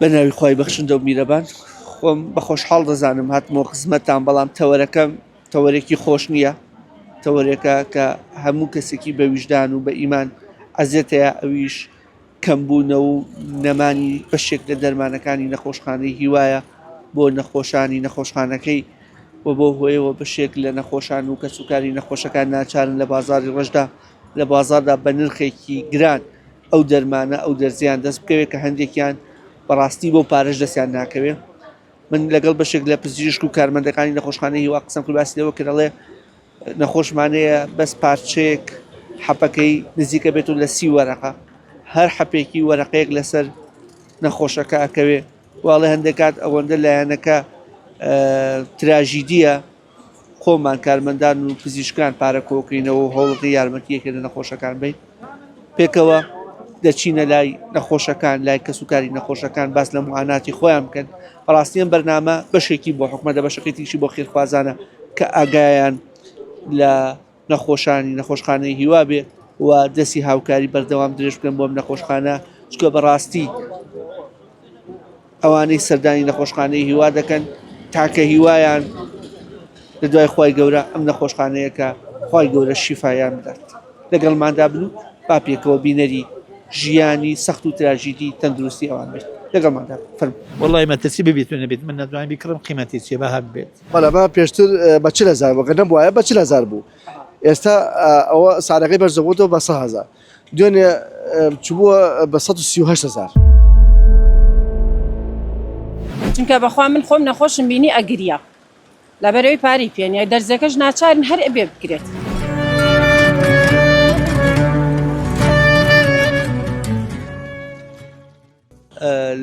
بە ناوی خوای بەخشندە و میرەبان خۆم بە خۆشحاڵ دەزانم هاتمەوە خزمەتتان بەڵام تەوەرەکەم تەوەرێکی خۆش نییە تەوەرێکە کە هەموو کەسێکی بە ویژدان و بە ئیمان ئەزێتەیە ئەویش کەمبوونە و نەمانی بەشێک لە دەرمانەکانی نەخۆشخانەی هیوایە بۆ نەخۆشانی نەخۆشخانەکەی و بۆ هۆیەوە بەشێک لە نەخۆشان و کەسوکاری نەخۆشەکان ناچارن لە بازاری ڕەشدا لە بازاردا بە نرخێکی گران ئەو دەرمانە ئەو دەرزیان دەست بکەوێت کە هەندێکیان بەڕاستی بۆ پارەش دەستیان ناکەوێت من لەگەڵ بەشێک لە پزیشک و کارمەندەکانی نەخۆشخانەی هیوا قسەم کرد باسی لەوە کرد ئەڵێ نەخۆشمانەیە بەس پارچەیەک حەپەکەی نزیکە بێت و لە سی وەرەقە هەر حەپێکی وەرەقەیەک لەسەر نەخۆشەکە ئەکەوێ واڵێ هەندێک کات ئەوەندە لایەنەکە تراژیدیە خۆمان کارمەندان و پزیشکان پارە کۆکەینەوە و هەوڵەکەی یارمەتی یەکێ لە نەخۆشەکان بین پێکەوە دەچینە لای نەخۆشەکان لای کەسوکاری نەخۆشەکان باس لە معاناتی خۆیان بکەن بەڕاستی ئەم بەرنامە بەشێکی بۆ حکومەتە بەشەکەی تریشی بۆ خێرخوازانە کە ئاگایان لە نەخۆشانی نەخۆشخانەی هیوا بێ و دەستی هاوکاری بەردەوام درێژ بکەن بۆم نەخۆشخانە چکە بەڕاستی ئەوانەی سەردانی نەخۆشخانەی هیوا دەکەن تاکە هیوایان لە دوای خوای گەورە ئەم نەخۆشخانەیە کە خوای گەورە شیفایان بدات لەگەڵماندا بن و با پێکەوە بینەری ژیانی سەخت و تراژیدی تەندروستی ئەوان بێت لەگەڵماندا فەرموو. وەڵای مەترسی ببیت و نەبیت من نەتوانم بیکڕم قیمەتی چیە با هەببێت. بەڵێ ئەمە پێشتر بە 40 هەزار بوو گەر نەبوایە بە 40 هەزار بوو ئێستا ئەوە سعرەکەی بەرزەبووەوە بە 100 هەزار دوێنێ چووبووە بە 138 هەزار. چونکە بەخوا من خۆم نەخۆشم بینی ئەگریا لەبەرئەوەی پارەی پێ نیە دەرزەکەش ناچارن هەر ئەبێ بکرێت.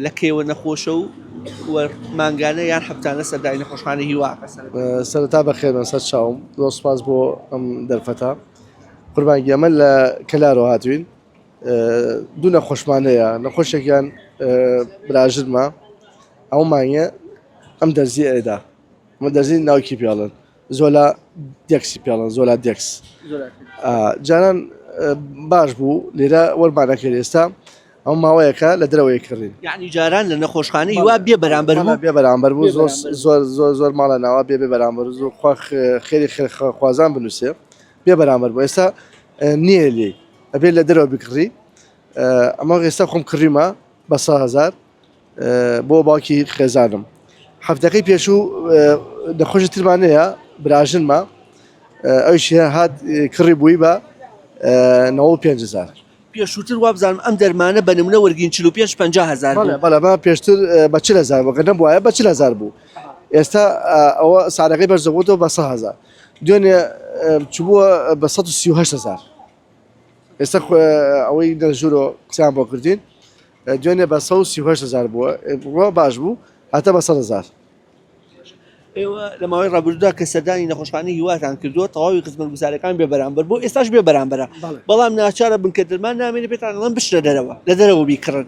لە کەیەوە نەخۆشە و مانگانە یان هەفتانە سەردانی نەخۆشخانەی هیوا ئەکات؟ سەرەتا بەخێربێن سەر چاوم زۆر سوپاس بۆ ئەم دەرفەتە قوربان گیان من لە کەلارەوە هاتوین دوو نەخۆشمان هەیە نەخۆشێکیان براژنمە ئەو مانگە ئەم دەرزی ئەدا ئەمە دەرزی ناوکی پێڵن زۆلا دێکسی پێڵن زۆلا دێکس جاران باش بوو لێرە وەرمانەکرد ئێستا ئەو ماوەیەکە لە دەرەوەی کڕین یعنی جاران لە نەخۆشخانەی وا بێ بەرامبەر بوو بێ بەرامبەر بوو زۆر زۆر زۆر زۆر ماڵە ناوە بێ بێ بەرامبەر زۆر خوا خێری خێرخوازان بنووسێ بێ بەرامبەر بوو ئێستا نییە لێی ئەبێ لە دەرەوە بکڕی ئەمە ئێستا خۆم کڕیمە بە 100 هەزار بۆ باوکی خێزانم هەفتەکەی پێشوو نەخۆشی ترمان هەیە براژنمە ئەویش هات کڕی بووی بە 95 هەزار. پێشووتر وابزانم ئەم دەرمانە بە نمونە وەرگین 45 50 هەزار بوو. بەڵێ بەڵێ پێشتر بە 40 هەزار بوو گەر نەبوایە بە 40 هەزار بوو ئێستا ئەوە سعرەکەی بەرزەبووەوە بە 100 هەزار دوێنێ چووبووە بە 138 هەزار ئێستا ئەوەی لە ژوورۆ قسەیان بۆ کردین دوێنێ بە 138 هەزار بووە بڕوا باش بوو هاتە بە 100 هەزار. ئێوە لە ماوەی ڕابردوودا کە سەردانی نەخۆشخانەی هیواتان کردووە تەواوی خزمەتگوزاریەکان بێ بەرامبەر بۆ ئێستاش بێ بەرامبەرە بەڵام ناچارە بنکە دەرمان نامێنێ پێتان ئەڵێن بچنە دەرەوە لە دەرەوە بیکڕن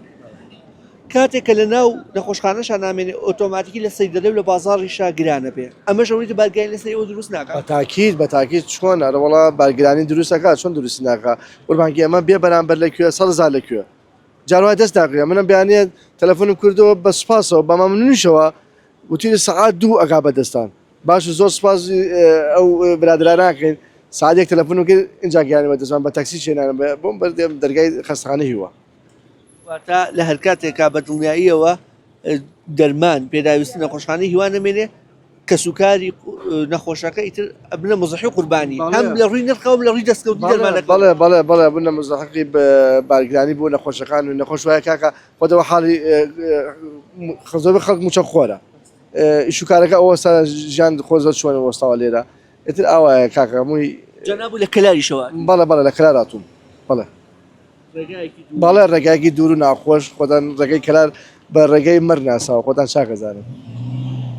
کاتێک کە لە ناو نەخۆشخانەشا نامێنێ ئۆتۆماتیکی لە سەیدەلە و لە بازاڕیشا گرانە بێ ئەمەش ئەوەی بارگرانی لەسەر ئێوە دروست ناکات بە تاکید بە تاکید چۆن ئەرە وەڵا بارگرانی دروست ئەکات چۆن دروستی ناکا قوربان گیان ئەمە بێ بەرامبەر لە کوێ 100 هەزار لە کوێ جار وای دەست ناگرێ منم بەیانیە تەلەفۆنم کردەوە بە سوپاسەوە بە مەمنونیشەوە وتویە سەعات دوو ئەگا بە دەستان باش زۆر سوپاس ئەو برادرانە ئەکەین سەعات یەک تەلەفۆنم کرد ئینجا گەیانە بە دەستمان بە تاکسی چێنانم بۆم بەردەم دەرگای خەستەخانەی هیوا. واتە لە هەر کاتێکا بە دڵنیاییەوە دەرمان پێداویستی نەخۆشخانەی هیوا نەمێنێ کەسوکاری نەخۆشەکە ئیتر ئەبنە مزحی قوربانی هەم لە ڕووی نرخەوە لە ڕووی دەستکەوتی دەرمانەکە بەڵێ بەڵێ بەڵێ بنە مزحقی بارگرانی بۆ نەخۆشەکان و نەخۆش وایە کاکە خۆدەوە حاڵی خزۆبی خەڵک موچە خۆرە ئیش و کارەکە ئەوە ژیان خۆ زۆر چۆنە وەستاوە لێرە ئیتر ئاوایە کاکە هەمووی جەناب لە کەلاریشەوە بەڵێ بەڵێ لە کەلار هاتووم بەڵێ بەڵێ ڕێگایەکی دوور و ناخۆش خۆتان ڕێگەی کەلار بە ڕێگەی مەر ناساوە خۆتان چاک ئەزانن.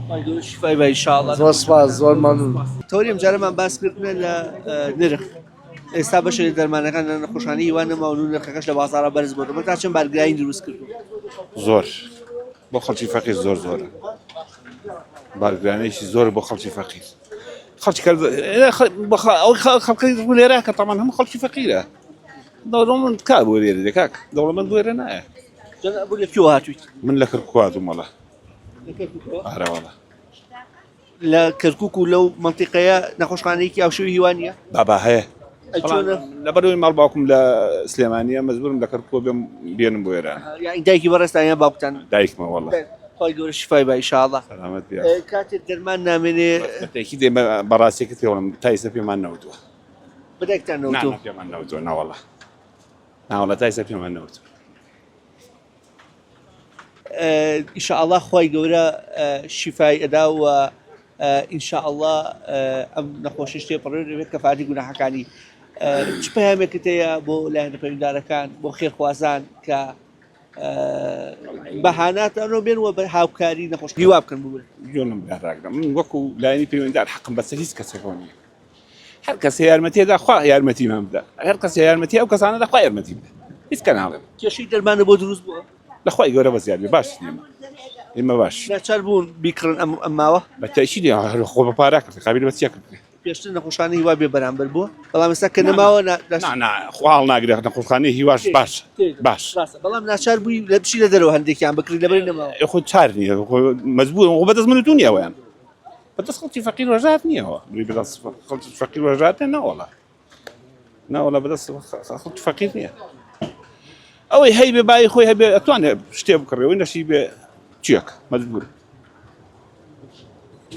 خوای گەورە شیفای با ان شاء الله. زۆر سپاس زۆر مەمنون. تەوەری ئەمجارەمان باسکردنە لە نرخ ئێستا بەشێک لە دەرمانەکان لە نەخۆشخانەی هیوا نەماون و نرخەکەش لە بازاڕا بەرز بۆتەوە تا چەند بارگرانی دروست کردووە؟ زۆر بۆ خەڵکی فەقیر زۆر زۆرە بارگرانێکی زۆر بۆ خەڵکی فەقیر خەڵکی ئەو خەڵکی لێرە کە تەمان هەموو خەڵکی فەقیرە دەوڵەمەند کا بۆ لێرە دێ کاک دەوڵەمەند بۆ لێرە نایە. جەناب لە کوێوە هاتوویت؟ من لە کەرکوک هاتووم وەڵا. لە کەرکوکەوە؟ ئارە وەڵا. لە کەرکوک و لەو مەنتیقەیە نەخۆشخانەیەکی هاوشێوەی هیوا نییە؟ بابا هەیە. ئەی چۆنە؟ لەبەرئەوەی ماڵ باوکم لە سلێمانییە مەجبوورم لە کەرکوکەوە بێم بێنم بۆ ئێران. یانی دایکی بەڕێزتان یان باوکتان؟ دایکمە وەڵا. خوای گەورە شیفای با ئیشاڵڵا. سەلامەت بی. کاتێک دەرمان نامێنێ. بەتەئکید ئێمە بەڕاستیەکەت پێ بڵێم تا ئیستا پێمان نەوتووە. بە دایکتان نەوتووە؟ نا نا پێمان نەوتووە نەوەڵا. ناوەڵا تا ئیستا پێمان نەوتووە. ان شاء اللە خوای گەورە شیفای ئەدا و ان شاء اللە ئەم نەخۆشیش تێپەڕێ دەبێت کەفاتی گوناحەکانی چ پەیامێکت هەیە بۆ لایەنە پەیوەندیدارەکان بۆ خێرخوازان کە بەهاناتانەوە بێن و بە هاوکاری نەخۆش هیوا بکەن ببورە گوێم برا ڕاگرم من وەکو لایەنی پەیوەندیدار حەقم بەسەر هیچ کەسێکەوە نییە هەر کەسێ یارمەتیە دا خوا یارمەتیمان بدا هەر کەسێ یارمەتی ئەو کەسانە دا خوا یارمەتی بدا هیچ کەناڵێم کێشەی دەرمانە بۆ دروست بووە لە خوای گەورە بەزیاد بێ باش نیمە ئێمە باش ناچار بوون بیکڕن ئەم ئەم ماوە بە تەئکید خۆ بە پارە کرد قابیل بە چیە کرد پێشتر نەخۆشخانەی هیوا بێ بەرامبەر بووە بەڵام ئێستا کە نەماوە نا نا نا خوا هەڵناگرێت نەخۆشخانەی هیواش باش باش ڕاستە بەڵام ناچار بووی لە بچی لە دەرەوە هەندێکیان بکڕی لەبەری نەماوە خۆ چار نییە خۆ مەجبوور خۆ بەدەست من و تو نییە ئەوەیان بەدەست خەڵکی فەقیر وەژار نییەوە بەدەست خەڵکی فەقیر وەژار نیە نەوەڵا نەوەڵا بەدەست خەڵکی فەقیر نییە ئەوەی هەی بێ بای خۆی هەبێ ئەتوانێ شتێ بکڕێ نەشی بێ چیەک مەجبور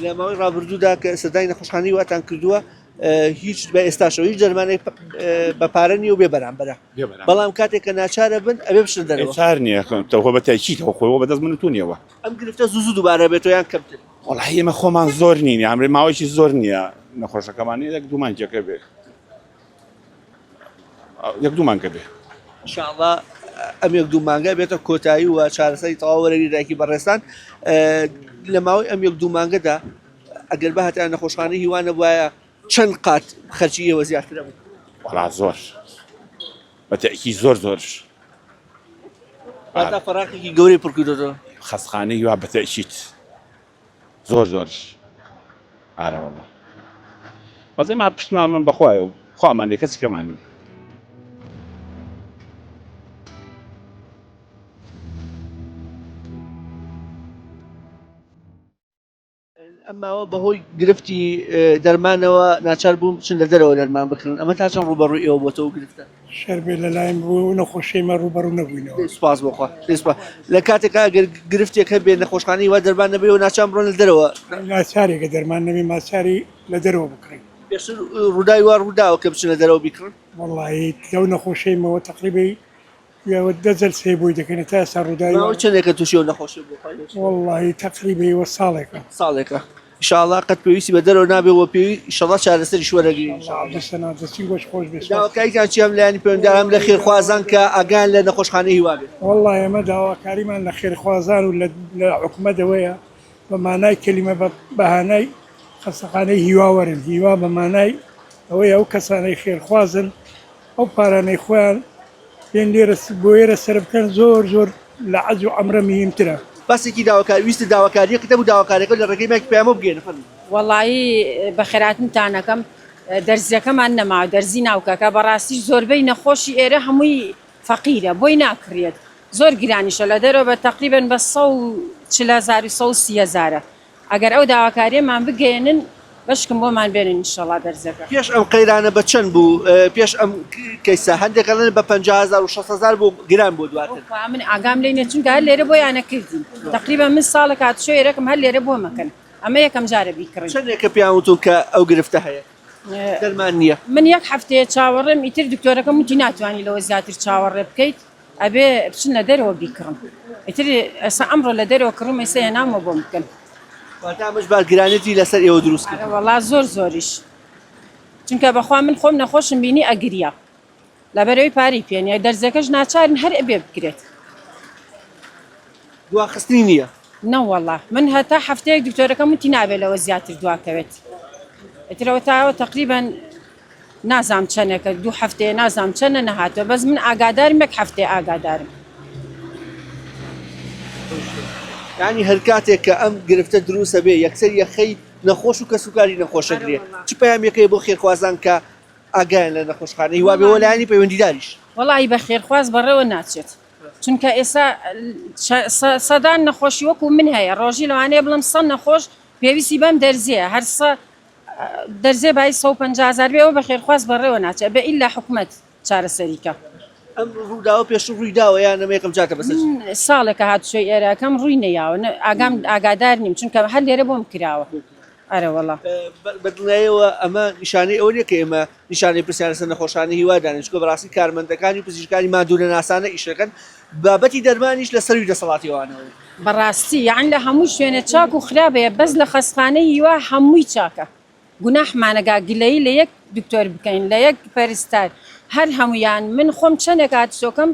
لە ماوەی ڕابردوودا کە سەردانی نەخۆشخانەی واتان کردووە هیچ بە ئێستاشەوە هیچ دەرمانێک بە پارە نییە و بێ بەرامبەرە بەڵام کاتێک کە ناچارە بن ئەبێ بچنە دەرەوە چار نییە تەوە بە تاکیدەوە خۆی بەدەست من و تو نییەوە ئەم گرفتە زوو زوو دووبارە بێتەوە یان کەمتر؟ وەڵاهی ئێمە خۆمان زۆر نین یان ماوەیەکی زۆر نییە نەخۆشەکەمان یەک دوو مانگێکە بێ یەک دوو مانگە بێ ان شاء اللە ئەم یەک دوو مانگە بێتە کۆتایی و چارەسەری تەواو وەرەگری دایکی بەڕێزتان لە ماوەی ئەم یەک دوو مانگەدا ئەگەر بهاتایە نەخۆشخانەی هیوا نەبوایە چەند قات خەرجی ئێوە زیاتر ئەبوو؟ وەڵا زۆر بە تەئکید زۆر زۆرش. واتا فەراقێکی گەورەی پڕ کردۆتەوە. خەستخانەی هیوا بە تەئکید زۆر زۆرش. ئارە وەڵا بەس ئێمە پشتمان بەخوایە و خوامان لێ کەسی کەمان نییە. ئەم ماوە بەهۆی گرفتی دەرمانەوە ناچار بوون بچن لە دەرەوە دەرمان بکڕن، ئەمە تا چەند ڕووبەڕووی ئێوە بۆتەوە ئەو گرفتە؟ شەر بێت لەلایم بۆ ئەو نەخۆشیەی مە ڕووبەڕوو نەبووینەوە. دەی سوپاس بۆ خوا، دەی سوپاس. لە کاتێکا ئەگەر گرفتێک هەبێ نەخۆشخانەی وا دەرمان نەبێ و ناچار بڕۆن لە دەرەوە. ناچاری گەر دەرمان نەبێ ماچاری لە دەرەوە بکڕین. پێشتر ڕووداوی وا ڕووداوە کە بچن لە دەرەوە بیکڕن؟ وەڵاهی لەو نەخۆشیەی مەوە تەقریبەی یاوە دە جەلسەی بۆی دەکەین تا ئێستا ڕووداوی ماوەی چەندێکە تووشی ئەو نەخۆشیە بووە خوای گەورە؟ وەڵڵاهی تەقریبەی وە ساڵێکە. ساڵێکە ئیشاڵا قەت پێویستی بە دەرەوە نابێ وە پێوی ئیشەڵا چارەسەریش وەرەگری ان شاء الله. دەستە دەستی گۆش خۆش بێ سوپاس. داواکاریتان چیە هەم لایەنی پەیوەندیدار هەم لە خێرخوازان کە ئاگایان لە نەخۆشخانەی هیوا بێت؟ وەڵڵاهی ئێمە داواکاریمان لە خێرخوازان و لە لە حکومەت ئەوەیە بە مانای کەلیمە بە بەهانای خەستەخانەی هیوا وەرن هیوا بە مانای ئەوەیە ئەو کەسانەی خێرخوازن ئەو پارانەی خۆیان بێن لێرە بۆ ئێرە سەرف بکەن زۆر زۆر لە عەج و عەمرە مهیمترە. باسێکی داواکاری ویستت داواکاریەکت هەبوو داواکاریەکەت لە ڕێگەی مایکی پەیامەوە بگەیەنە فەرموو. وەڵایی بەخێراتنتان ئەکەم دەرزیەکەمان نەماوە دەرزی ناوکەکە بەڕاستی زۆربەی نەخۆشی ئێرە هەمووی فەقیرە بۆی ناکڕیەت زۆر گرانیشە لە دەرەوە بە تەقریبەن بە 140 هەزار و 130 هەزارە ئەگەر ئەو داواکاریەمان بگەیەنن بەشکم بۆمان بێنن ئینشەڵا دەرزەکە. پێش ئەم قەیرانە بە چەند بوو پێش ئەم کەیسە هەندێک ئەڵێن بە 50 هەزار و 60 هەزار بوو گران بوو دواتر. وەخوا من ئاگام لێی نیە چونکە هەر لێرە بۆیانە کردین تەقریبا من ساڵێک هاتوچۆ ئێرەکم هەر لێرە بۆم ئەکەن ئەمە یەکەم جارە بیکڕین. چەندێکە پێیان وتوون کە ئەو گرفتە هەیە دەرمان نیە؟ من یەک هەفتەیە چاوەڕێم ئیتر دکتۆرەکەم وتی ناتوانی لەوە زیاتر چاوەڕێ بکەیت ئەبێ بچن لە دەرەوە بیکڕن ئیتر ئێستا ئەمڕۆ لە دەرەوە کڕم ئێستا هێنامەوە بۆم بکەن. واتە ئەمەش بارگرانیەتی لەسەر ئێوە دروست کرد. ئەرە وەڵا زۆر زۆریش چونکە بەخوا من خۆم نەخۆشم بینی ئەگریا لەبەرئەوەی پارەی پێ نیە دەرزەکەش ناچارن هەر ئەبێ بکرێت. دواخستنی نیە؟ نەوەڵا من هەتا هەفتەیەک دکتۆرەکەم وتی نابێ لەوە زیاتر دواکەوێت ئیتر ئەوە تا ئەوە تەقریبەن نازام چەنێکە دوو هەفتەیە نازام چەنە نەهاتوە بەس من ئاگادارم یەک هەفتەیە ئاگادارم. یانی هەرکاتێک کە ئەم گرفتە دروست ئەبێ یەکسەر یەخەی نەخۆش و کەسوکاری نەخۆش ئەگرێ چ پەیامێک هەیە بۆ خێرخوازان کە ئاگایان لە نەخۆشخانەی وابێ وە لایەنی پەیوەندیداریش؟ وەڵاهی بە خێرخواز بەڕێوە ناچێت. چونکە ئێستا سەدان نەخۆشی وەکو من هەیە ڕۆژی لەوانەیە بڵم سە نەخۆش پێویستی بەم دەرزیە هەر سە دەرزێ بای 150 هزار بێ ئەوە بە خێرخواز بەڕێوە ناچێت بە ئیلا حکومەت چارەسەری کە. ئەم ڕووداوە پێشتر ڕووی داوە یان ئەمە یەکەم جارتە بەسەر من ساڵێکە هاتوچۆی ئێرە ئەکەم ڕووی نەیاوە ئاگام ئاگادار نیم چونکە هەر لێرە بۆم کراوە ئەرەوەڵا. بە دڵنیایەوە ئەمە نیشانەی ئەوە نیە کە ئێمە نیشانەی پرسیار لەسەر نەخۆشخانەی هیوا دانێین چونکە بەڕاستی کارمەندەکانی و پزیشکانی ماندوونەناسانە ئیش دەکەن بابەتی دەرمانیش لە سەرووی دەسەڵاتی ئەوانەوەیە. بەڕاستی یەعنی لە هەموو شوێنێ چاک و خراپ هەیە بەس لە خەستخانەی هیوا هەمووی چاکە گوناحمانە گا گلەیی لە یەک دکتۆر بکەین لە یەک پەرستار هەر هەموویان من خۆم چەنێک هاتوچۆکەم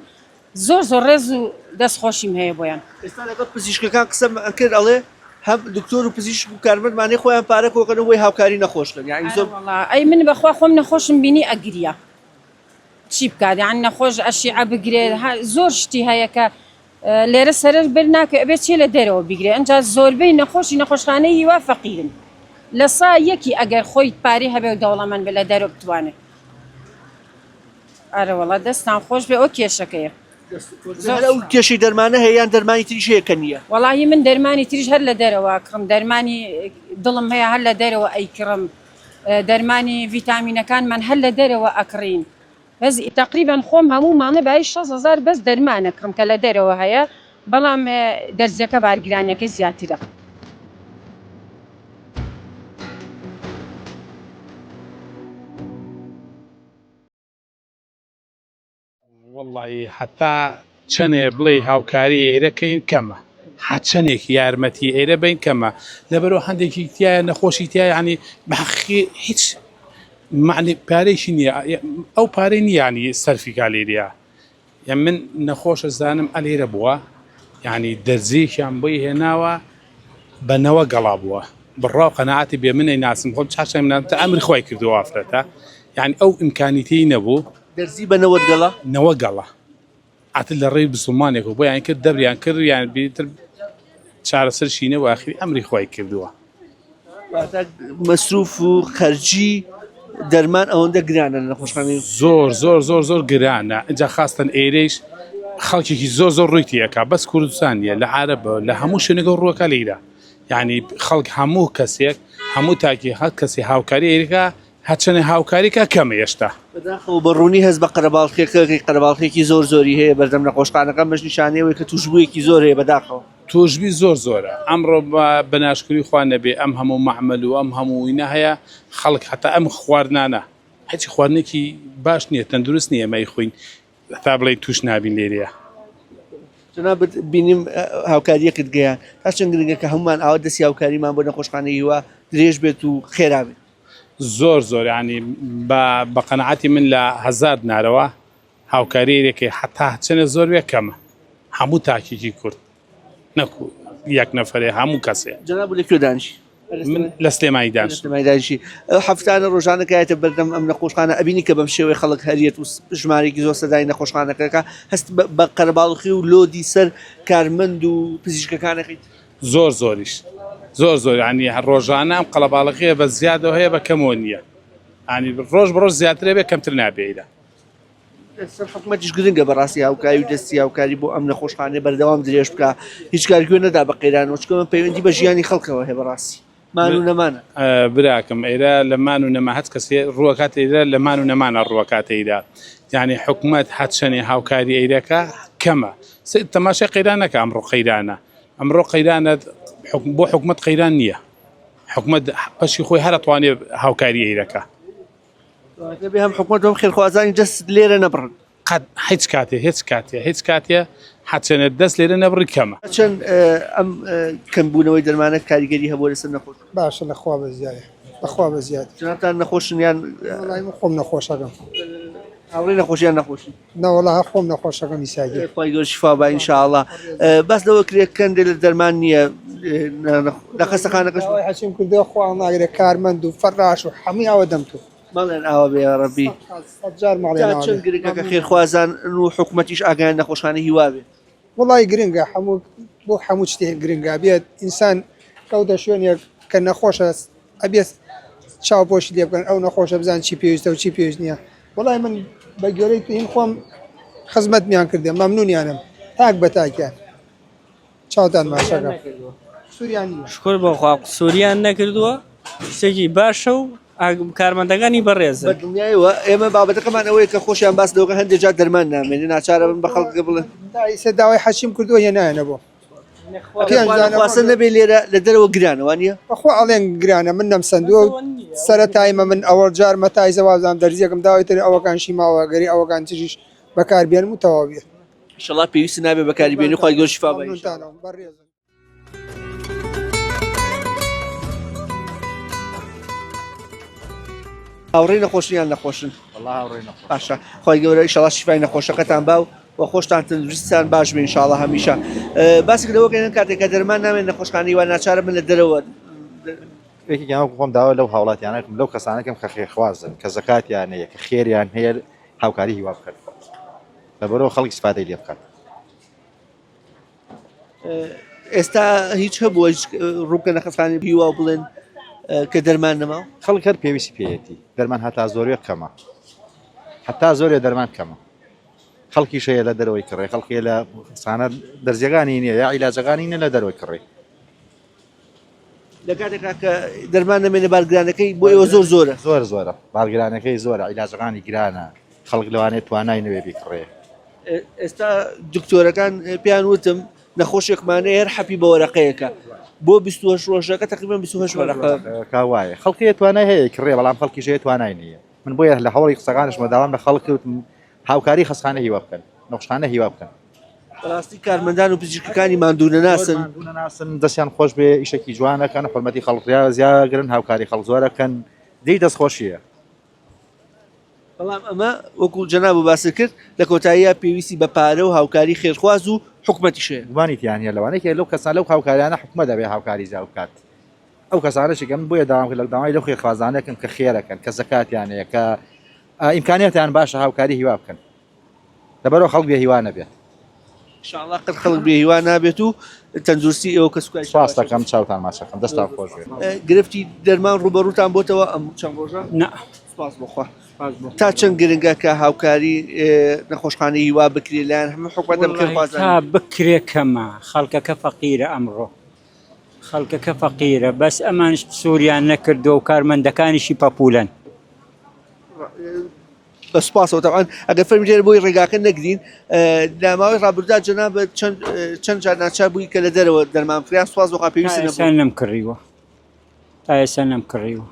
زۆر زۆر ڕێز و دەست خۆشیم هەیە بۆیان. ئێستا لەگەڵ پزیشکەکان قسەم ئەکرد ئەڵێ هەم دکتۆر و پزیشک و کارمەندمانەی خۆیان پارە کۆکەنەوە بۆی هاوکاری نەخۆش کەن یانی زۆر. ئەرەوەڵا ئەی من بەخوا خۆم نەخۆشم بینی ئەگریا چی بکات یانی نەخۆش ئەشیعە بگرێت زۆر شتی هەیە کە لێرە سەرەر بەر ناکەوێ ئەبێ چێ لە دەرەوە بیگرێ ئەنجا زۆربەی نەخۆشی نەخۆشخانەی هیوا فەقیرن لە سا یەکی ئەگەر خۆی پارەی هەبێ و دەوڵەمەند بێ لە دەرەوە بتوانێ ئەرەوەڵا دەستان خۆش بێ ئەو کێشەکەیە زۆر ئەو کێشەی دەرمانە هەیە یان دەرمانی تریش هەیە کە نییە؟ وەڵاهی من دەرمانی تریش هەر لە دەرەوە ئەکڕم دەرمانی دڵم هەیە هەر لە دەرەوە ئەیکڕم دەرمانی ڤیتامینەکانمان هەر لە دەرەوە ئەکڕین بەس تەقریبەن خۆم هەموو مانگە بایی 6 هەزار بەس دەرمان ئەکڕم کە لە دەرەوە هەیە بەڵام دەرزیەکە بارگرانیەکەی زیاترە. وەڵی هەتا چەنێ بڵێی هاوکاری ئێرە کەین کەمە هەچەنێک یارمەتی ئێرە بین کەمە لەبەرەوە هەندێکی تایە نەخۆشی تایە ینی بەحقی هیچ معنی پارێکی نییە ئەو پارەی نییە ینی سەرفی کالێریا یان من نەخۆشە زانم ئەلێرە بووە یعنی دەرزیەکیان بۆی هێناوە بە نەوە گەڵا بووە بڕوا و قەناعەتی بێ من ئەیناسم خۆم چاچەم نام تا ئەمری خوای کردووە ئافرەتە یعنی ئەو ئیمکانیتەی نەبوو دەرزی بە نەوەت گەڵا؟ نەوە گەڵا ئەتر لە ڕێی بسوڵمانێکەوە بۆیان کرد دەبریان کرد یان بیتر چارەسەرشی نەبوو ئاخری ئەمری خوای کردووە. واتە مەسروف و خەرجی دەرمان ئەوەندە گرانە لە نەخۆشخانەی زۆر زۆر زۆر زۆر گرانە ئینجا خاستەن ئێرەیش خەڵکێکی زۆر زۆر ڕووی تێکا بەس کوردستان نییە لە عەرەبە لە هەموو شوێنێکەوە ڕووەکە لێرە یعنی خەڵک هەموو کەسێک هەموو تاکی هەر کەسی هاوکاری ئێرەکە هەرچەنێ هاوکاری کا کەمە ئێشتا. بەداخەوە بە ڕوونی هەست بە قەرەباڵخیەکەکەی قەرەباڵخیەکی زۆر زۆری هەیە بەردەم نەخۆشخانەکە ئەمەش نیشانەی ئەوەیە کە توشبوویەکی زۆر هەیە بەداخەوە. توشبوی زۆر زۆرە ئەمڕۆ بە ناشکری خوا نەبێ ئەم هەموو مەعمەل و ئەم هەموو ئینە هەیە خەڵک هەتا ئەم خواردنانە هیچ خواردنێکی باش نییە تەندروست نییە ئێمە ئەیخۆین هەتا بڵێی توش نابین لێرەیە. جەنابت بینیم هاوکاریەکت گەیان تا چەند گرنگە کە هەموومان ئاوا دەستی هاوکاریمان بۆ نەخۆشخانەی هیوا درێژ بێت و خێرا بێت. زۆر زۆر یانی بە بە قەناعەتی من لە هەزار دنارەوە هاوکاری ئێرەکەی حتا چەنێ زۆر بێ کەمە هەموو تاکێکی کورد نەکو یەک نەفرێ هەموو کەسێ. جەناب لە کوێ دانیشی؟ من لە سلێمانی دانیشتم. سلێمانی دانیشی. ئەو هەفتانە ڕۆژانە کە بەردەم ئەم نەخۆشخانە ئەبینی کە بەم شێوەی خەڵک هەریەت و ژمارێکی زۆر سەردانی نەخۆشخانەکەکە هەست بە قەرەباڵخی و لۆدی سەر کارمەند و پزیشکەکانەکەیت؟ زۆر زۆریش زۆر زۆر ینی هەر ڕۆژانە ئەم قەڵەباڵغیە بە زیادەوە هەیە بە کەمەوە نییە ینی ڕۆژ بە ڕۆژ زیاترە بێ کەمتر نابێ ئیرە. سەر حکومەتیش گرنگە بەڕاستی هاوکاری و دەستی هاوکاری بۆ ئەم نەخۆشخانەیە بەردەوام درێژ بکا هیچ کار گوێ نەدا بە قەیرانەوە چونکە ئەمە پەیوەندی بە ژیانی خەڵکەوە هەیە بەڕاستی مان و نەمانە. براکەم ئێرە لە مان و نەما هەچ کەسێ ڕوەکاتە ئێرە لە مان و نەمانە ڕوەکاتە ئیرە یانی حکومەت هەچەنێ هاوکاری ئەیرەکە کەمە سەیر تەماشای قەیران نەکە ئەمڕۆ قەیرانە ئەمڕۆ قەیرانە بۆ حکومەت قەیران نییە حکومەت بەشی خۆی هەر ئەتوانێ هاوکاری ئەیرەکە. دەبێ هەم حکومەت و هەم خێرخوازانی دەست لێرە نەبڕن. قەت هیچ کاتێ هیچ کاتێ هیچ کاتێ هەچەنێ دەست لێرە نەبڕی کەمە. چەند ئەم کەمبوونەوەی دەرمانە کاریگەری هەبووە لەسەر نەخۆش؟ باشە لە خوا بەزیایە بەخوا بەزیاد. جەنابتان نەخۆشن یان؟ وەڵای من خۆم نەخۆشەکەم. هاوڕێی نەخۆش یان نەخۆشی؟ نەوەڵا هەر خۆم نەخۆشەکەم ئیساگیر. خوای گەورە شیفا با ان شاء الله. باس لەوە کرێ کەندێ لە دەرمان نییە لە خەستەخانەکەش داوای حەکیم کردووە خوا هەڵناگرێ کارمەند و فەراش و هەمووی ئاوە دەم تۆ. مەڵێن ئاوا بێ یاڕەبی. سەد جار مەڵێن تا ئاوا چەند بێ. گرنگە کە خێرخوازان و حکومەتیش ئاگایان نەخۆشخانەی هیوا بێ. وەڵای گرنگە هەموو بۆ هەموو شتێک گرنگە بێت ئینسان کەوتە شوێنێک کە نەخۆشە ئەبێت چاوپۆشی لێ بکەن ئەو نەخۆشە بزان چی پێویستە و چی پێویست نییە وەڵای من بە گوێرەی هین خۆم خزمەتمیان کردم مەمنونیانم. تاک بە تاکیان چاوتان ماچەکەم سوریان نییە. شکر بۆ خوا قسوریان نەکردووە شتێکی باشە و کارمەندەکانی بەڕێزن. بە دڵنیایەوە ئێمە بابەتەکەمان ئەوەیە کە خۆشیان باس لەوەکەن هەندێک جار دەرمان نامێنێ ناچارە بن بە خەڵک بڵێن. تا ئیسە داوای حەچیم کردووە هێنایانە بۆ پێنج دانە خواستە نەبێ لێرە لە دەرەوە گرانە وانە؟ بەخوا ئەڵێن گرانە من نەمسەندووە و سەرەتایمە من ئەوە جار مەتایزە وازان دەرزیەکم داوای تر ئەوەکان شی ماوە گەری ئەوەکان تریش بەکار بێنم و تەواو بێت. ئیشەڵا پێویست نابێ بەکاری بێنی خوای گەورە شیفا بە ئیشەڵا. بەڕێزن. هاوڕێی نەخۆشن یان نەخۆشن؟ باشە خی گەورە ئیشەڵا شیفای نەخۆشەکەتان باو و خۆشتان تەندروستتان باش بێ ئینشاڵا هەمیشە باسێک لەوە کەین کاتێک کە دەرمان نامێن نەخۆشخانەی وا ناچارە من لە دەرەوە یەکێکیان وەکو خۆم داوا لەو هاوڵاتیانە کەم لەو کەسانە کەم کە خێرخوازن کە زەکاتیان هەیە کە خێریان هەیە هاوکاری هیوا بکەن لەبەرەوە خەڵک ئیسفادەی لێ بکەن. ئێستا هیچ هەبووە هیچ ڕووکە نەخەسخانی هیوا و بڵێن کە دەرمان نەما خەڵک هەر پێویستی پێیەتی دەرمان هەتا زۆرێ کەمە هەتا زۆرێ دەرمان کەمە خەڵکیش هەیە لە دەرەوەی کڕێ خەڵکی لە سانە دەرزیەکانی نییە یا عیلاجەکانی نیە لە دەرەوەی کڕێ لە کاتێکا کە دەرمان نەمێنێ بارگرانەکەی بۆ ئێوە زۆر زۆرە زۆر زۆرە بارگرانەکەی زۆرە عیلاجەکانی گرانە خەڵک لەوانەیە توانای نەوێ بیکڕێ. ئێستا دکتۆرەکان پێیان وتم نەخۆشێکمان هەیە هەر حەپی بە وەرەقەیەکە بۆ 28 ڕۆژەکە تقریبا 28 وەرەقە کا وایە خەڵکی توانای هەیە کڕێ بەڵام خەڵکیش هەیە توانای نییە من بۆیە لە هەوڵی قسەکانشمە داوام لە خەڵک وتم هاوکاری خەسخانە هیوا بکەن نەخۆشخانە هیوا بکەن. بەڕاستی کارمەندان و پزیشکەکانی ماندوونەناسن. ماندوونەناسن دەستیان خۆش بێ ئیشەکی جوانەکەن حورمەتی خەڵک زیاگرن هاوکاری خەڵک زۆرەکەن جێی دەستخۆشیە. بەڵام ئەمە وەکو جەنابت باست کرد لە کۆتاییا پێویستی بە پارە و هاوکاری خێرخواز و حکومەتیش هەیە. گومانی تیا نیە لەوانەیە کە لەو کەسانە لەو هاوکاریانە حکومەت ئەبێ هاوکاری زیاد بکات ئەو کەسانەشی کە من بۆیە داوام کرد لە داوای لەو خێرخوازانە کەم کە خێرەکەن کە زەکاتیان هەیە کە ئیمکانیاتیان باشە هاوکاری هیوا بکەن لەبەرئەوە خەڵک بێ هیوا نەبێت. ئینشاڵڵا قەت خەڵک بێ هیوا نابێت و تەندروستی ئێوە کەسوکاری سوپاس دەکەم چاوتان ماچەکەم دەستان خۆش بێت. گرفتی دەرمان ڕووبەڕووتان بۆتەوە ئەم چەند ڕۆژە؟ نا. سوپاس بۆ خوا. تا چەند گرنگە کە هاوکاری نەخۆشخانەی هیوا بکرێت لایەن هەموو حکومەتە وەڵاهی خێرخوازانی؟ تا بکرێ کەمە خەڵکەکە فەقیرە ئەمڕۆ خەڵکەکە فەقیرە بەس ئەمانش قسوریان نەکردووە و کارمەندەکانیشی پەپولەن. بە سوپاسەوە تەبعەن ئەگەر فەرمی لێرە بۆی ڕێگاکە نەگرین لە ماوەی ڕابردودا جەنابت چەند چەند جار ناچار بووی کە لە دەرەوە دەرمان بکڕی یان سوپاس بۆ خوا پێویست نەبوو؟ تا ئێستا نەمکڕیوە تا ئێستا نەمکڕیوە.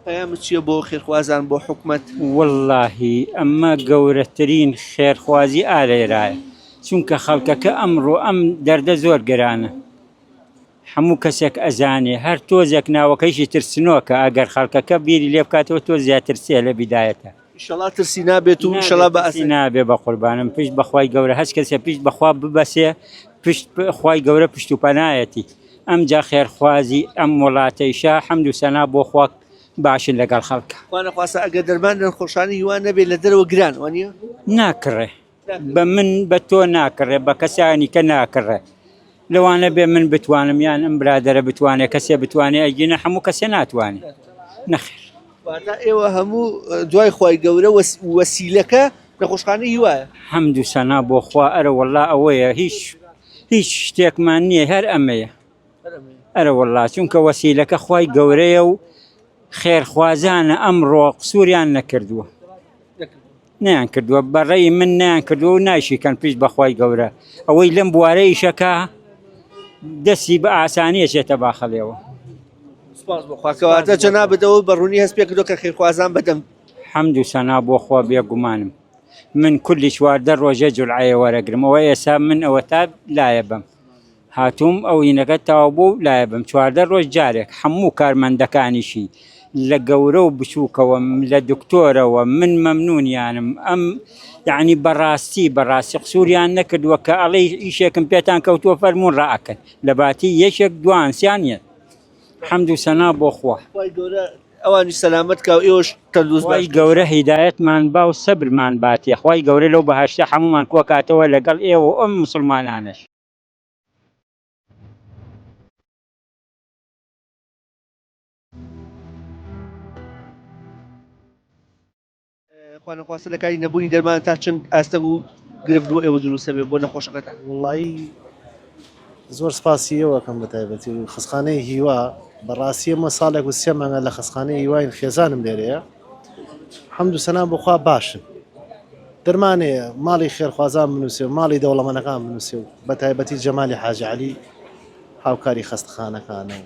پەیامت چییە بۆ خێرخوازان بۆ حکومەت؟ وەڵاهی ئەمە گەورەترین خێرخوازی ئالێرایە چونکە خەڵکەکە ئەمڕۆ ئەم دەردە زۆر گرانە هەموو کەسێک ئەزانێ هەر تۆزێک ناوەکەیشی ترسنۆکە ئەگەر خەڵکەکە بیری لێ بکاتەوە تۆ زیاتر سێ لە بیدایەتە. ئیشەڵا ترسی نابێت و ئیشەڵا بە ئاسانی نابێ بە قوربانم پشت بەخوای گەورە هەچ کەسێ پشت بەخوا ببەسێ پشت خوای گەورە پشت و پەنایەتی ئەمجا خێرخوازی ئەم وڵاتەیشە حەمد و سەنا بۆ خوا باشن لەگەڵ خەڵکە. خوا نەخواستە ئەگەر دەرمان نەخۆشانی هیوا نەبێت لە دەرەوە گران وانیە؟ ناکڕێ بە من بە تۆ ناکڕێ بە کەسانی کە ناکڕێ لەوانە بێ من بتوانم یان ئەم برادەرە بتوانێ کەسێ بتوانێ ئەگینە هەموو کەسێ ناتوانێ نەخێر. واتە ئێوە هەموو دوای خوای گەورە وەسیلەکە نەخۆشخانەی هیوایە. حەمد و سەنا بۆ خوا ئەرە وەڵا ئەوەیە هیچ هیچ شتێکمان نییە هەر ئەمەیە ئەرە وەڵا چونکە وەسیلەکە خوای گەورەیە و خێرخوازانە ئەمڕۆ قسوریان نەکردووە. نەیان کردووە بەڕێی من نەیان کردووە و نایشیکەن پشت بەخوای گەورە ئەوەی لەم بوارە ئیشەکە دەستی بە ئاسانی ئەچێتە باخەڵێەوە. سپاس بۆ خوا کەواتە جەنابت ئەوە بە ڕوونی هەست پێ کردووە کە خێرخوازان بەدەم. حەمد و سەنا بۆ خوا بێگومانم من کولی 14 ڕۆژێ جولعەیە وەرەگرم ئەوە ئێسا من ئەوەتا لایە بم هاتووم ئەو هینەکە تەواو بوو لایە بم 14 ڕۆژ جارێک هەموو کارمەندەکانیشی لە گەورە و بچووکەوە لە دکتۆرەوە من مەمنونیانم ئەم یعنی بەڕاستی بەڕاستی قسوریان نەکردووە کە ئەڵێ ئیشێکم پێتان کەوتووە فەرمونون ڕائەکەن لە باتی یەکێک دوان سیان یەک حەمد و سەنا بۆ خوا. خوای گەورە ئەوانیش سەلامەت کا و ئێوەش تەندروست باش خوای گەورە هیدایەتمان با و سەبرمان باتێ خوای گەورە لەو بەهەشتە حەموومان کۆکاتەوە لەگەڵ ئێوە و ئەم موسڵمانانەش. خوانەخواستە لە کاتی نەبوونی دەرمان تا چەند ئاستەنگ و گرفت بۆ ئێوە دروستە بێ بۆ نەخۆشەکەتان؟ وەڵایی زۆر سپاسی ئێوە ئەکەم بە تایبەتی و خەستخانەی هیوا بەڕاستی ئێمە ساڵێک و سێ مانگە لە خەستخانەی هیواین خێزانم لێرەیە حەمد و سەنا بۆ خوا باشن دەرمانەیە ماڵی خێرخوازان بنووسێ و ماڵی دەوڵەمەنەکان بنووسێ و بە تایبەتی جەمالی حاجی عەلی هاوکاری خەستخانەکانە و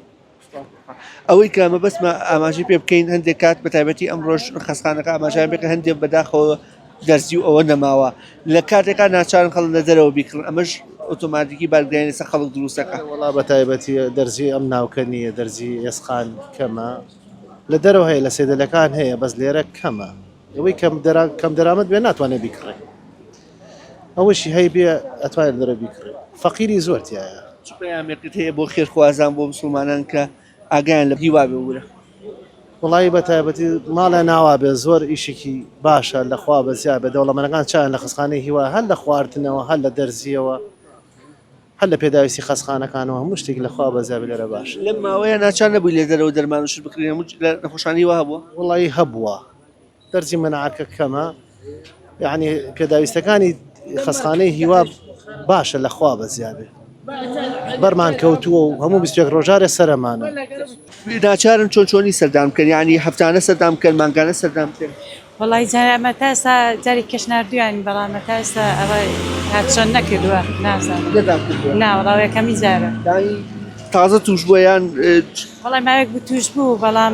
ئەوەی کە مەبەستمە ئاماژەی پێ بکەین هەندێک کات بە تایبەتی ئەمڕۆژ خەستخانەکە ئاماژیان پێکرد هەندێک بەداخەوە دەرزی و ئەوە نەماوە لە کاتێکا ناچارن خەڵک لە دەرەوە بیکڕن ئەمەش ئۆتۆماتیکی بارگرانی لەسەر خەڵک دروستەکە. وەڵا بە تایبەتی دەرزی ئەم ناوکە نییە دەرزی ئێسقان کەمە لە دەرەوە هەیە لە سێدەلەکان هەیە بەس لێرە کەمە ئەوەی کەم دەرا کەم دەرامەت بێ ناتوانێت بیکڕێ ئەوەشی هەی بێ ئەتوانێت لەرە بیکڕێ فەقیری زۆر تایە. چ پەیامێکت هەیە بۆ خێرخوازان بۆ مسوڵمانان کە ئاگایان لە هیوا بێ وورە؟ وەڵایی بە تایبەتی ماڵیان ئاوا بێ زۆر ئیشێکی باشە لە خوا بەزیا بێ دەوڵەمەنەکان چاویان لە خەستخانەی هیوا هەر لە خواردنەوە هەر لە دەرزیەوە هەر لە پێداویستی خەستخانەکانەوە هەموو شتێک لە خوا بەزیا بێ لێرە باشە. لەم ماوەیە ناچار نەبووی لە دەرەوە دەرمان و شت بکڕی هەموو لە نەخۆشخانەی هیوا هەبووە؟ وەڵایی هەبووە دەرزی مەناعەکە کەمە یعنی پێداویستەکانی خەستخانەی هیوا باشە لە خوا بەزیا بێ بەرمان کەوتووە و هەموو 21 ڕۆژارێ سەرەمانە. ناچارن چۆن چۆنی سەردان بکەن یعنی هەفتانە سەردان بکەن مانگانە سەردان بکەن؟ وەڵی جارێ ئەمە تا ئێستا جارێک کەش ناردویان بەڵام تا ئێستا ئەوە هاتچۆن نەکردووە نازانم نەتان کردووە؟ نا وەڵا یەکەمی جارە. یعنی تازە تووش بووە یان وەڵای ماوەیەک بوو تووش بوو بەڵام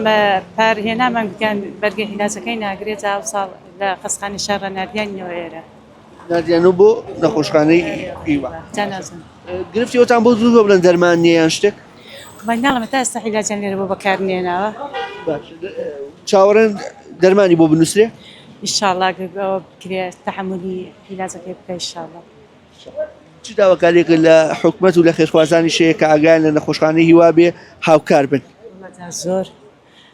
پار هێنامان گوتیان بەرگە عیلاجەکەی ناگرێت جا ئەوساڵ لە خەستخانەی شار ناردیانینەوە ئێرە. ناردیانەوە بۆ نەخۆشخانەی هیوا. جا نازانم. گرفتی ئەوتان بۆ دروست بووە بڵێن دەرمان نییە یان شتێک؟ وەڵای ناڵێم تا ئێستا عیلاجیان لێرە بۆ بەکار نێناوە. باش چاوەڕێن دەرمانی بۆ بنووسرێ؟ ئیشاڵڵا گەر ئەوە بکرێ تەحەمولی عیلاجەکەی بکا ئیشاڵڵا. چ داواکاریەکت لە حکومەت و لە خێرخوازانیش هەیە کە ئاگایان لە نەخۆشخانەی هیوا بێ هاوکار بن؟ وەڵا جا زۆر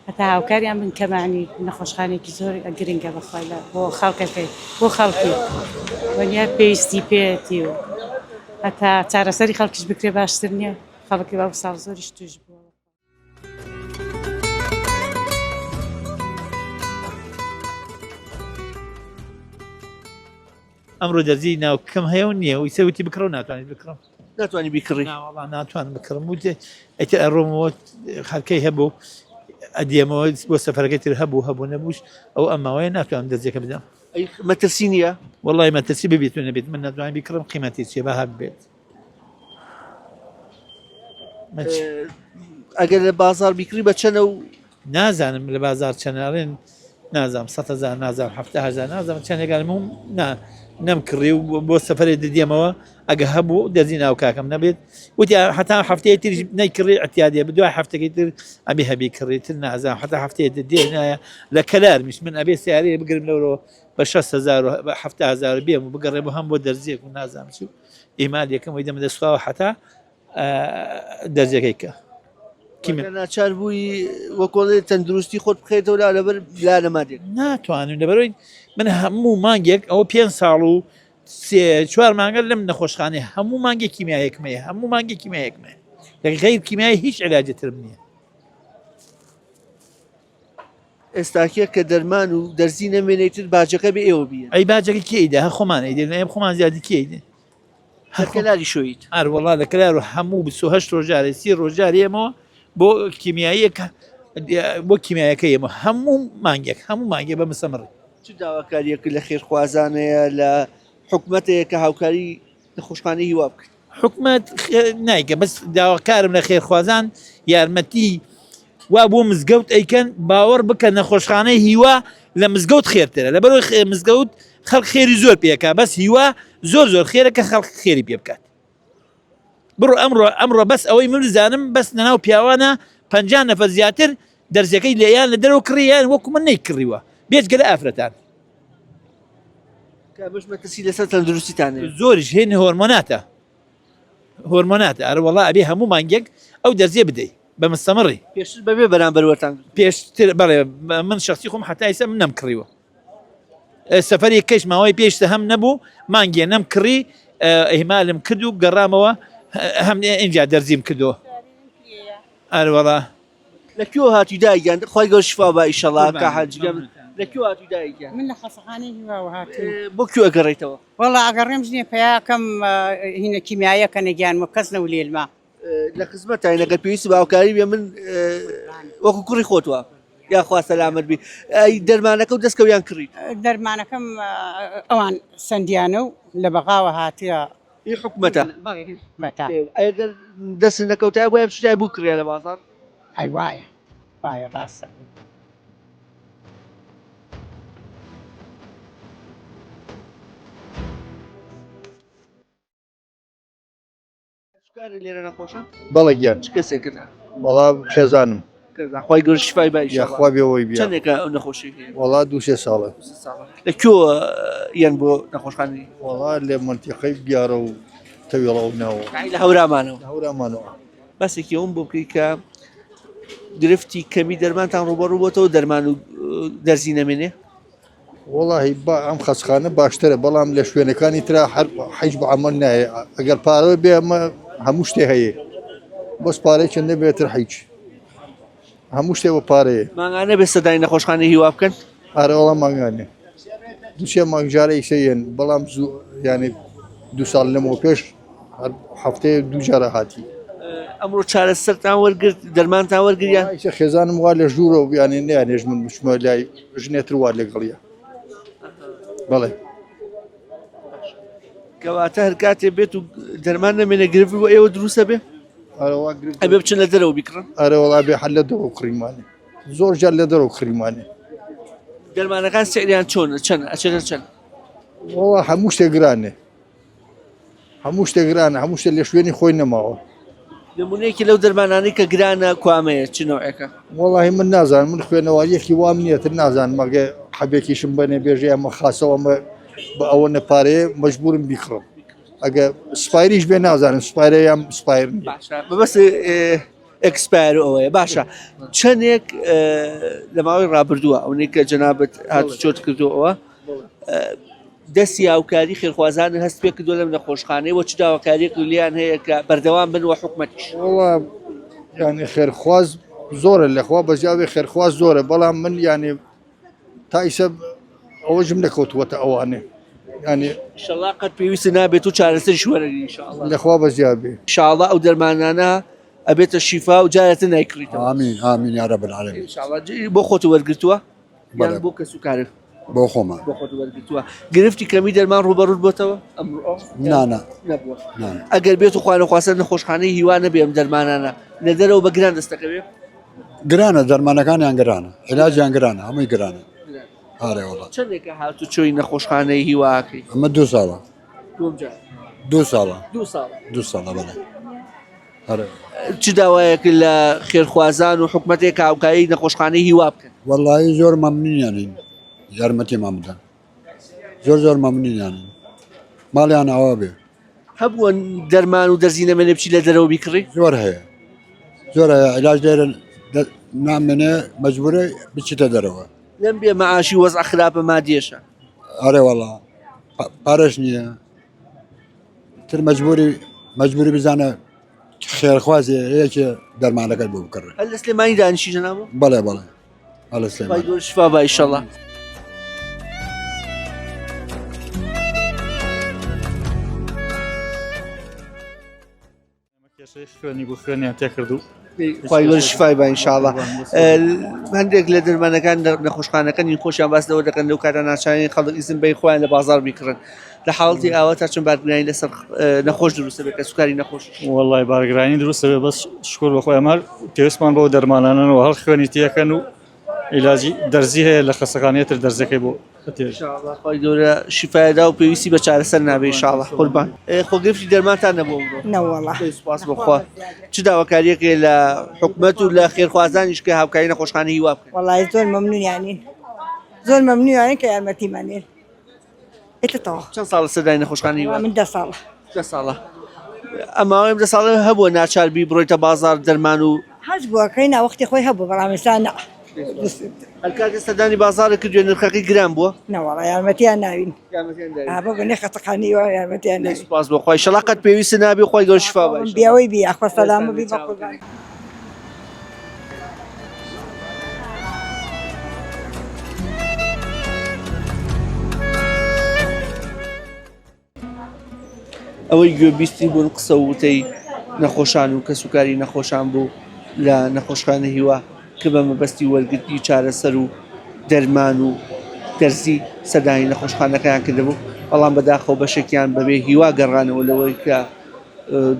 هەتا هاوکاریان بن کەمانی نەخۆشخانێکی زۆر گرنگە بەخوای لە بۆ خەڵکەکەی بۆ خەڵکی وەنیە پێویستی پێیەتی و هەتا چارەسەری خەڵکیش بکرێ باشتر نییە خەڵکی ئەو ساڵ زۆریش توش بووە. ئەمڕۆ دەرزی ناوکەم هەیە و نییە ویسە وتی بکڕە و ناتوانیت بکڕم ناتوانانی بیکڕی ناوەڵا ناتوانم بکڕم وتی ئەتر ئەڕۆمەوە خەرکەی هەبوو ئەدیەمەوە بۆ سەفەرەکەی تر هەبوو هەبوو نەبووش ئەو ئەماوەیە ناتوانم دەرزیەکە بدەم ئەی مەترسی نییە وەڵی مەترسی ببێت و نەبێت من ناتوانم بیکڕم قیمەتی چیە بە هەبێت ئەگەر لە بازار بیکڕی بە چەنە و نازانم لە بازار چەنە ئەڵێن نازانم 100 هەزار نازانم 70 هەزار نازانم چەندێکان بووم نا نەم کڕی و بۆ سەفەرێ ددیەمەوە ئەگە هەبوو دەزی ناو کاکەم نەبێت وتی هەتا هەفتەیە تر نەیکڕی اعتیادێ بدوای هەفتەکەی تر ئەبێ هەبی کڕی تر نازانم هەتا هەفتەیە دێ نایە لە کەلارمیش من ئەبێ سیارەیە بگرم لەورەوە بە 6 هەزار و 70 هەزار بێم و بگەڕێ بۆ هەم بۆ دەرزیەک و نازانم چی و ئیمال یەکەم وەی دەمە دەستخواوە حتا دەرزیەکەی کە ناچار بووی وەکۆڵێ تەندروستی خۆت بخێتەوە لا لەبەر لا نەمادێک ناتوانم لەبەرەوەی من هەموو مانگێک ئەوە پێ ساڵ و سێ چوار مانگە لەم نەخۆشخانەیە هەموو مانگێک کیمیایەکمەیە هەموو مانگێک کیمیایەکمەیە لە غیر کیمیای هیچ علاجی ترم نییە ئێستاکیە کە دەرمان و دەرزی نەمێنێتر باجەکە بێ ئێوە بیەن. ئەی باجەکە کێ ئەیدا هەر خۆمان ئەیدەین ئێمە خۆمان زیادی کێ ئەیدەین هەر کەلاری شۆیت. ئەر وەڵا لە کەلار و هەموو 28 ڕۆژ جارێ 30 ڕۆژ جارێ ئێمەوە بۆ کیمیاییەکە بۆ کیمیایەکە ئێمە هەموو مانگێک هەموو مانگێک بە مسەمڕی. چ داواکاریەک لە خێرخوازانەیە لە حکومەتەیە کە هاوکاری نەخۆشخانەی هیوا بکەن؟ حکومەت نایکە بەس داواکارم لە خێرخوازان یارمەتی وا بۆ مزگەوت ئەیکەن باوەڕ بکە نەخۆشخانەی هیوا لە مزگەوت خێرترە لەبەرەوەی مزگەوت خەڵک خێری زۆر پێکا بەس هیوا زۆر زۆر خێرە کە خەڵک خێری پێ بکات بڕۆ ئەمڕۆ ئەمڕۆ بەس ئەوەی من بزانم بەس لەناو پیاوانە پ نەفەر زیاتر دەرزەکەی لێیان لە دەرەوە کڕیان وەکو من نەیکڕیوە بێجگە لە ئافرەتان کە ئەمەش مەترسی لەسەر تەندروستیتان هەیە. زۆریش هێن هۆرمۆناتە هۆرمۆناتە ئەرە وەڵا ئەبێ هەموو مانگێک ئەو دەرزیە بدەی بە مستەمڕی. پێشتر بەبێ بەرامبەر وەرتان گرت؟ پێشتر بەڵێ من شەخسی خۆم حەتا ئیستا من نەم کڕیوە سەفەری کەش ماوەی پێشتە هەم نەبوو مانگێ نەم کڕی ئیهمالم کرد و گەڕامەوە هەم ئینجا دەرزیم کردەوە ئەروەڵا لە کوێوە هاتووی دایک گیان خوای گەورە شفا با ئیشەڵا کا حاجی گیان. لە کوێ هاتووی دایکە؟ من لە خەسەخانەی هیواوە هاتووم. بۆ کوێ ئەگەڕێیتەوە؟ وەڵا ئەگەڕێم ژنێ پەیاکەم هینە کیمیایەکە نەگیانمە کەس نەولێلمە. لە خزمەتاین ئەگەر پێویستی بە هاوکاری بێ من وەکو کوڕی خۆت وام. یاخوا سەلامەت بی. ئەی دەرمانەکە و دەستکەویان کڕیت؟ دەرمانەکەم ئەوان سەندیانە و لە بەغاوە هاتیە. هی حکومەتە؟ بەڵێ هی حکومەتە. ئەگەر دەستت نەکەوتایە بۆیان بچوتایە بوکڕیە لە بازاڕ؟ ئەی وایە وایە ڕاستە. کارە لێرە نەخۆشە؟ بەڵێ گیان. چ کەسێکت؟ وەڵا خێزانم. خێزان خوای گەورە شیفای با ئینشاڵڵا. یاخوا بێ وەی بیا. چەندێکە ئەو نەخۆشی هەیە؟ وەڵا دوو سێ ساڵە. دوو سێ ساڵە. لە کوێوە یەن بۆ نەخۆشخانەی؟ وەڵا لە مەنتیقەی بیارە و تەویڵە و ناوە. یانی لە هەورامانەوە؟ لە هەورامانەوە. باسێکی ئەوم بۆ بکەی کە گرفتی کەمی دەرمانتان ڕووبەڕوو بۆتەوە دەرمان و دەرزی نەمێنێ؟ وەڵاهی با ئەم خەسخانە باشترە بەڵام لە شوێنەکانی ترا هەر حیز بە عەمەل نایە ئەگەر پارە بێ ئەمە هەموو شتێ هەیە بەس پارەی چەند نەبێتر حیچ هەموو شتێ بە پارەیە مانگانە بێ سەدای نەخۆشخانەی هیوا بکەن ئارە وەڵا مانگانێ دوو سێ مانگ جارە ئیسە یەن بەڵام زوو یانێ دوو ساڵ لەمەوە پێش هەر هەفتەیە دوو جارە هاتی. ئەمڕۆ چارەسەرتان وەرگرت دەرمانتان وەرگرت یان؟ وەڵا خێزانم وا لە ژوورەوە بیانێ نەیانێژ من بچمە لای ژنێتر وا لەگەڵیە بەڵێ. کەواتە هەر کاتێ بێت و دەرمان نەمێنێ گرفت بۆ ئێوە دروستە بێ؟ ئەرەوە گرفت ئەبێ بچن لە دەرەوە بیکڕن؟ ئەرە وەڵا بێ هەر لە دەرەوە کڕیمانێ زۆر جار لە دەرەوە کڕیمانێ. دەرمانەکان سعریان چۆنە چەند ئەچێتە چەند؟ وەڵا هەموو شتێک گرانێ. هەموو شتێک گرانە هەموو شتێک لە شوێنی خۆی نەماوە. نمونەیەکی لەو دەرمانانەی کە گرانە کوامەیە چ نەوعێکە؟ وەڵاهی من نازانم من خوێنەواریەکی وام نییە تر نازانم ئەگەر حەبێکیشم بەنێ بێژێ ئەمە خاسە و ئەمە بە ئەوەنە پارەیە مەجبورم بیکڕم ئەگە سپایریش بێ نازانم سپایرە یان سپایر نییە. باشە مەبەست expire و ئەوەیە باشە چەندێک لە ماوەی ڕابردووە ئەونەی کە جەنابت هاتوچۆت کردووە دەستی هاوکاری خێرخوازان هەست پێ کردووە لەم نەخۆشخانەیە وە چ داواکاریەک لیان هەیە کە بەردەوام بن وە حکومەتیش وەڵا یعنی خێرخواز زۆرە لەخوا بەزیاوێ خێرخواز زۆرە بەڵام من یعنی تا ئیسە ئەوەشم نەکەوتووەتە ئەوانێ یعنی ئینشەڵا قەت پێویست نابێت و چارەسەریش وەرەگری ئینشاءاللە لەخوا بەزیاد بێ ئینشاءاللە ئەو دەرمانانە ئەبێتە شیفا و جارێتر نایکڕیتەوە آمین آمین یا رب العالمین ئینشاءاللە بۆ خۆت وەرگرتووە یان بەڵێ. بۆ کەس و کارت بۆ خۆمە بۆ خۆت وەرگرتووە گرفتی کەمی دەرمان ڕووبەڕووت بۆتەوە ئەمڕۆ نا نا نەبووە نا نا. ئەگەر بێت و خوانەخواستە نەخۆشخانەی هیوا نەبێ ئەم دەرمانانە لە دەرەوە بە گران دەستەکەوێ گرانە دەرمانەکانیان گرانە عیلاجیان گرانە هەمووی گرانە ئارێ وەڵا چەندێکە هاتوچۆی نەخۆشخانەی هیواکەی ئەمە دوو ساڵە دووەم جار دوو ساڵە دوو ساڵە دوو ساڵە بەڵێ ئارێ چ داوایەک لە خێرخوازان و حکومەتێک هاوکاری نەخۆشخانەی هیوا بکەن وەڵایی زۆر مەمنونیانین یارمەتیمان بدەن زۆر زۆر مەمنونیانین ماڵیان ئاوا بێ هەبووە دەرمان و دەرزی نەمێنێ بچی لە دەرەوە بیکڕی؟ زۆر هەیە زۆر هەیە عیلاج لێرە نامێنێ مەجبورە بچیتە دەرەوە. لەم بێ مەعاشی وەزعە خراپە مادیەشە. ئەرێ وەڵا پارەش نییە تر مەجبوری مەجبوری بزانە خێرخوازێ یەکێ دەرمانەکەت بۆ بکڕێ. هەر لە سلێمانی دانیشی جەنابم؟ بەڵێ بەڵێ هەر لە سلێمانی. خوای گەورە شفا با ئیشەڵا. کێشەی خوێنی بوو خوێنیان تێکرد و خوای گەورە شفای با ئینشاءاللە هەندێک لە دەرمانەکان نەخۆشخانەکانی خۆشیان باس لەوە دەکەن لەو کاتە ناچارین خەڵک ئیزن بەی خۆیان لە بازاڕ بیکڕن لە حاڵەتی ئاوا تا چەند بارگرانی لەسەر نەخۆش دروستە بێت کە سوکاری نەخۆش وەڵای بارگرانی دروستە بێ بەس شکر بەخۆی ئەمە پێویستمان بەو دەرمانانەوە هەڵ خوێنی تێکەن و عیلاجی دەرزی هەیە لە خەسەخانەیە تر دەرزەکەی بۆ ئەتێژ. ئینشاءاللە خوای گەورە شیفای دا و پێویستی بە چارەسەر نابێ ئینشاءاللە قوربان. خۆ گرفتی دەرمانتان نەبوو ئەمڕۆ؟ نەوەڵا. دەی سوپاس بۆ خوا. چ داواکارییەک هەیە لە حکومەت و لە خێرخوازانیش کە هاوکاری نەخۆشخانەی هیوا بکەن؟ وەڵایی زۆر مەمنونیانین زۆر مەمنونیانین کە یارمەتیمان دێن. ئیتر تەواو. چەند ساڵە سەردانی نەخۆشخانەی هیوا؟ من دە ساڵە. دە ساڵە. ئەم ماوەیەم دە ساڵە هەبووە ناچار بی بڕۆیتە بازاڕ دەرمان و. هەش بووە کەی نا وەختی خۆی هەبوو بەڵام ئێستا نا. هەر کاتێ سەردانی بازاڕت کردووە نرخەکەی گران بووە؟ نەوەڵا یارمەتیان ناوین. یارمەتیان داوین. ئا بۆ گەنێ خەستەخانەی وا یارمەتیان ناوین. سوپاس بۆ خوا ئیشەڵا قەت پێویستت نابی و خوای گەورە شیفا با ئیشەڵا. بێ ئەوەی بی یاخوا سەلامە بی بەقوربان. ئەوەی گوێبیستی بوون قسە و وتەی نەخۆشان و کەسوکاری نەخۆشان بوو لە نەخۆشخانە هیوا کە بە مەبەستی وەرگرتنی چارەسەر و دەرمان و دەرزی سەردانی نەخۆشخانەکەیان کردبوو، بەڵام بەداخەوە بەشێکیان بەبێ هیوا گەڕانەوە لەوەی کە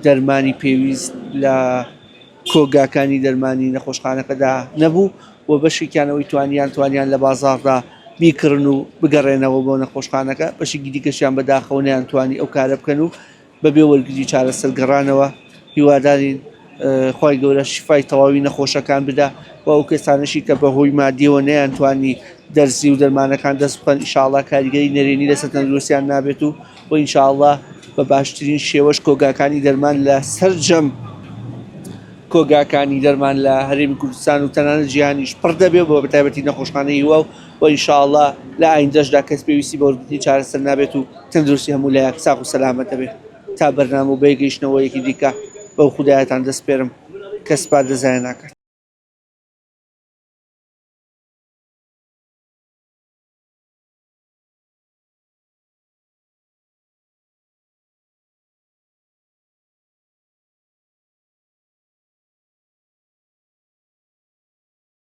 دەرمانی پێویست لە کۆگاکانی دەرمانی نەخۆشخانەکەدا نەبوو و بەشێکیان ئەوەی توانیان توانیان لە بازاڕدا بیکڕن و بگەڕێنەوە بۆ نەخۆشخانەکە، بەشێکی دیکەشیان بەداخەوە نەیانتوانی ئەو کارە بکەن و بەبێ وەرگری چارەسەر گەڕانەوە، هیوادارین خوای گەورە شیفای تەواوی نەخۆشەکان بدا و ئەو کەسانەشی کە بەهۆی مادیەوە نەیانتوانی دەرزی و دەرمانەکان دەست بخەن ئیشاڵا کاریگەری نەرێنی لەسەر تەندروستیان نابێت و و ئینشاڵا بە باشترین شێوەش کۆگاکانی دەرمان لە سەرجەم کۆگاکانی دەرمان لە هەرێمی کوردستان و تەنانەت جیهانیش پڕ دەبێت بۆ بەتایبەتی نەخۆشخانەی هیوا و و ئینشاڵا لە ئایندەشدا کەس پێویستی بە وەرگرتنی چارەسەر نابێت و تەندروستی هەموو لایەک ساغ و سەلامەت دەبێت تا بەرنامە و بەیەگەیشتنەوەیەکی دیکە بەو خودایەتان دەسپێرم کە سپاردە زایە ناکات.